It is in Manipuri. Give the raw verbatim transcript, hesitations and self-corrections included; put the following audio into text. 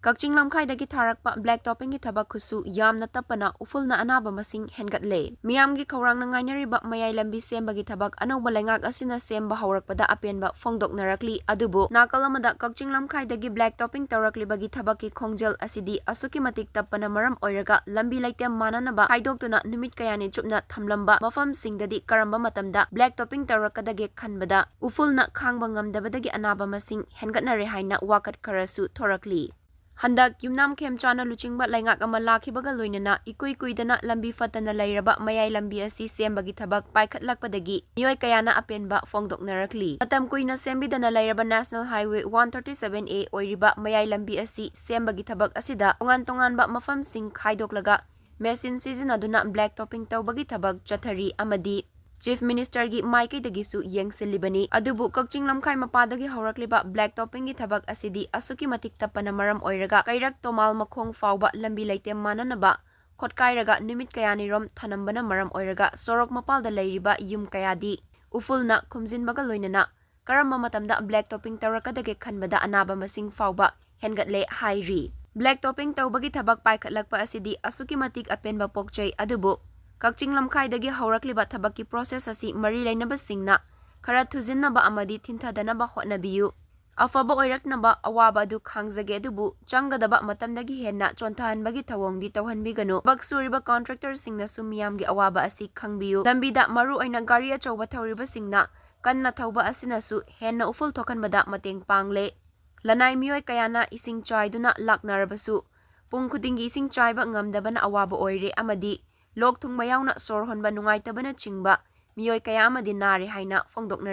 ꯀꯛꯆꯤꯡ ꯂꯝꯈꯥꯏꯗꯒꯤ ꯊꯥꯔꯛꯄ black toppingꯒꯤ ꯊꯕꯛ ꯈꯨꯠꯁꯨ ꯌꯥꯝꯅ ꯇꯞꯄꯅ ꯎꯐꯨꯜꯅ ꯑꯅꯥꯕ ꯃꯁꯤꯡ ꯍꯦꯟꯒꯠꯂꯦ꯫ ꯃꯤꯌꯥꯝꯒꯤ ꯈꯧꯔꯥꯡꯅ ꯉꯥꯏꯅꯔꯤꯕ ꯃꯌꯥꯏ ꯂꯝꯕꯤ ꯁꯦꯝꯕꯒꯤ ꯊꯕꯛ ꯑꯅꯧꯕ ꯂꯩꯉꯥꯛ ꯑꯁꯤꯅ ꯁꯦꯝꯕ ꯍꯧꯔꯛꯄꯗ ꯑꯄꯦꯟꯕ ꯐꯣꯡꯗꯣꯛꯅꯔꯛꯂꯤ꯫ ꯑꯗꯨꯕꯨ ꯅꯥꯀꯜ ꯑꯃꯗ ꯀꯛꯆꯤꯡ ꯂꯝꯈꯥꯏꯗꯒꯤ black topping ꯇꯧꯔꯛꯂꯤꯕꯒꯤ ꯊꯕꯛꯀꯤ ꯈꯣꯡꯖꯦꯜ ꯑꯁꯤꯗꯤ ꯑꯁꯨꯛꯀꯤ ꯃꯇꯤꯛ ꯇꯞꯄꯅ ꯃꯔꯝ ꯑꯣꯏꯔꯒ ꯂꯝꯕꯤ ꯂꯩꯇꯦꯝ ꯃꯥꯟꯅꯅꯕ ꯈꯥꯏꯗꯣꯛꯇꯨꯅ ꯅꯨꯃꯤꯠ ꯀꯌꯥꯅꯤ ꯆꯨꯞꯅ ꯊꯝꯂꯝꯕ ꯃꯐꯝꯁꯤꯡꯗꯗꯤ ꯀꯔꯝꯕ ꯃꯇꯝꯗ black topping ꯇꯧꯔꯛꯀꯗꯒꯦ ꯈꯟꯕꯗ ꯎꯐꯨꯜꯅ ꯈꯥꯡꯕ ꯉꯝꯗꯕꯗꯒꯤ ꯑꯅꯥꯕ ꯃꯁꯤꯡ ꯍꯦꯟꯒꯠꯅꯔꯦ ꯍꯥꯏꯅ ꯋꯥꯀꯠ ꯈꯔꯁꯨ ꯊꯣꯔꯛꯂꯤ꯫ ꯍꯟꯗꯛ ꯌꯨꯝꯅꯥꯝ ꯈꯦꯝꯆꯥꯟꯅ ꯂꯨꯆꯤꯡꯕ ꯂꯩꯉꯥꯛ ꯑꯃ ꯂꯥꯛꯈꯤꯕꯒ ꯂꯣꯏꯅꯅ ꯏꯀꯨꯏ ꯀꯨꯏꯗꯅ ꯂꯝꯕꯤ ꯐꯠꯇꯅ ꯂꯩꯔꯕ ꯃꯌꯥꯏ ꯂꯝꯕꯤ ꯑꯁꯤ ꯁꯦꯝꯕꯒꯤ ꯊꯕꯛ ꯄꯥꯏꯈꯠꯂꯛꯄꯗꯒꯤ ꯃꯤꯑꯣꯏ ꯀꯌꯥꯅ ꯑꯄꯦꯟꯕ ꯐꯣꯡꯗꯣꯛꯅꯔꯛꯂꯤ꯫ ꯃꯇꯝ ꯀꯨꯏꯅ ꯁꯦꯝꯕꯤꯗꯅ ꯂꯩꯔꯕ National Highway one thirty seven A ꯑꯣꯏꯔꯤꯕ ꯃꯌꯥꯏ ꯂꯝꯕꯤ ꯑꯁꯤ ꯁꯦꯝꯕꯒꯤ ꯊꯕꯛ ꯑꯁꯤꯗ ꯇꯣꯉꯥꯟ ꯇꯣꯉꯥꯟꯕ ꯃꯐꯝꯁꯤꯡ ꯈꯥꯏꯗꯣꯛꯂꯒ machine ꯁꯤꯖꯤꯟꯅꯗꯨꯅ black topping ꯇꯧꯕꯒꯤ ꯊꯕꯛ ꯆꯠꯊꯔꯤ ꯑꯃꯗꯤ Chief Ministerꯒꯤ ꯃꯥꯏꯀꯩꯗꯒꯤꯁꯨ ꯌꯦꯡꯁꯤꯜꯂꯤꯕꯅꯤ꯫ ꯑꯗꯨꯕꯨ ꯀꯛꯆꯤꯡ ꯂꯝꯈꯥꯏ ꯃꯄꯥꯗꯒꯤ ꯍꯧꯔꯛꯂꯤꯕ black toppingꯒꯤ ꯊꯕꯛ ꯑꯁꯤꯗꯤ ꯑꯁꯨꯛꯀꯤ ꯃꯇꯤꯛ ꯇꯞꯄꯅ ꯃꯔꯝ ꯑꯣꯏꯔꯒ ꯀꯩꯔꯛ ꯇꯣꯃꯥꯜ ꯃꯈꯣꯡ ꯐꯥꯎꯕ ꯂꯝꯕꯤ ꯂꯩꯇꯦꯝ ꯃꯥꯟꯅꯅꯕ ꯈꯣꯠꯀꯥꯏꯔꯒ ꯅꯨꯃꯤꯠ ꯀꯌꯥꯅꯤꯔꯣꯝ ꯊꯅꯝꯕꯅ ꯃꯔꯝ ꯑꯣꯏꯔꯒ ꯁꯣꯔꯣꯛ ꯃꯄꯥꯜꯗ ꯂꯩꯔꯤꯕ ꯌꯨꯝ ꯀꯌꯥꯗꯤ ꯎꯐꯨꯜꯅ ꯈꯨꯝꯖꯤꯟꯕꯒ ꯂꯣꯏꯅꯅ ꯀꯔꯝꯕ ꯃꯇꯝꯗ black topping ꯇꯧꯔꯛꯀꯗꯒꯦ ꯈꯟꯕꯗ ꯑꯅꯥꯕ ꯃꯁꯤꯡ ꯐꯥꯎꯕ ꯍꯦꯟꯒꯠꯂꯦ ꯍꯥꯏꯔꯤ꯫ Black topping ꯇꯧꯕꯒꯤ ꯊꯕꯛ ꯄꯥꯏꯈꯠꯂꯛꯄ ꯑꯁꯤꯗꯤ ꯑꯁꯨꯛꯀꯤ ꯃꯇꯤꯛ ꯑꯄꯦꯟꯕ ꯄꯣꯛꯆꯩ, ꯑꯗꯨꯕꯨ ꯀꯛꯆꯤꯡ ꯂꯝꯈꯥꯏꯗꯒꯤ ꯍꯧꯔꯛꯂꯤꯕ ꯊꯕꯛꯀꯤ process ꯑꯁꯤ ꯃꯔꯤ ꯂꯩꯅꯕꯁꯤꯡꯅ ꯈꯔ ꯊꯨꯖꯤꯟꯅꯕ ꯑꯃꯗꯤ ꯊꯤꯟꯊꯗꯅꯕ ꯍꯣꯠꯅꯕꯤꯌꯨ꯫ ꯑꯐꯕ ꯑꯣꯏꯔꯛꯅꯕ ꯑꯋꯥꯕ ꯑꯗꯨ ꯈꯥꯡꯖꯒꯦ, ꯑꯗꯨꯕꯨ ꯆꯪꯒꯗꯕ ꯃꯇꯝꯗꯒꯤ ꯍꯦꯟꯅ ꯆꯣꯟꯊꯍꯟꯕꯒꯤ ꯊꯧꯑꯣꯡꯗꯤ ꯇꯧꯍꯟꯕꯤꯒꯅꯨ꯫ ꯊꯕꯛ ꯁꯨꯔꯤꯕ contractorꯁꯤꯡꯅꯁꯨ ꯃꯤꯌꯥꯝꯒꯤ ꯑꯋꯥꯕ ꯑꯁꯤ ꯈꯪꯕꯤꯌꯨ꯫ ꯂꯝꯕꯤꯗ ꯃꯔꯨ ꯑꯣꯏꯅ ꯒꯥꯔꯤ ꯑꯆꯧꯕ ꯊꯧꯔꯤꯕꯁꯤꯡꯅ ꯀꯟꯅ ꯊꯧꯕ ꯑꯁꯤꯅꯁꯨ ꯍꯦꯟꯅ ꯎꯐꯨꯜ ꯊꯣꯛꯍꯟꯕꯗ ꯃꯇꯦꯡ ꯄꯥꯡꯂꯦ꯫ ꯂꯅꯥꯏ ꯃꯤꯑꯣꯏ ꯀꯌꯥꯅ ꯏꯁꯤꯡ ꯆꯥꯏꯗꯨꯅ ꯂꯥꯛꯅꯔꯕꯁꯨ ꯄꯨꯡ ꯈꯨꯗꯤꯡꯒꯤ ꯏꯁꯤꯡ ꯆꯥꯏꯕ ꯉꯝꯗꯕꯅ ꯑꯋꯥꯕ ꯑꯣꯏꯔꯦ ꯑꯃꯗꯤ ꯂꯣꯛ ꯊꯨꯡꯕ ꯌꯥꯎꯅ ꯁꯣꯔ ꯍꯣꯟꯕ ꯅꯨꯡꯉꯥꯏꯇꯕꯅꯆꯤꯡꯕ ꯃꯤꯑꯣꯏ ꯀꯌꯥ ꯑꯃꯗꯤ ꯅꯥꯔꯦ ꯍꯥꯏꯅ ꯐꯣꯡꯗꯣꯛꯅꯔꯛꯂꯤ꯫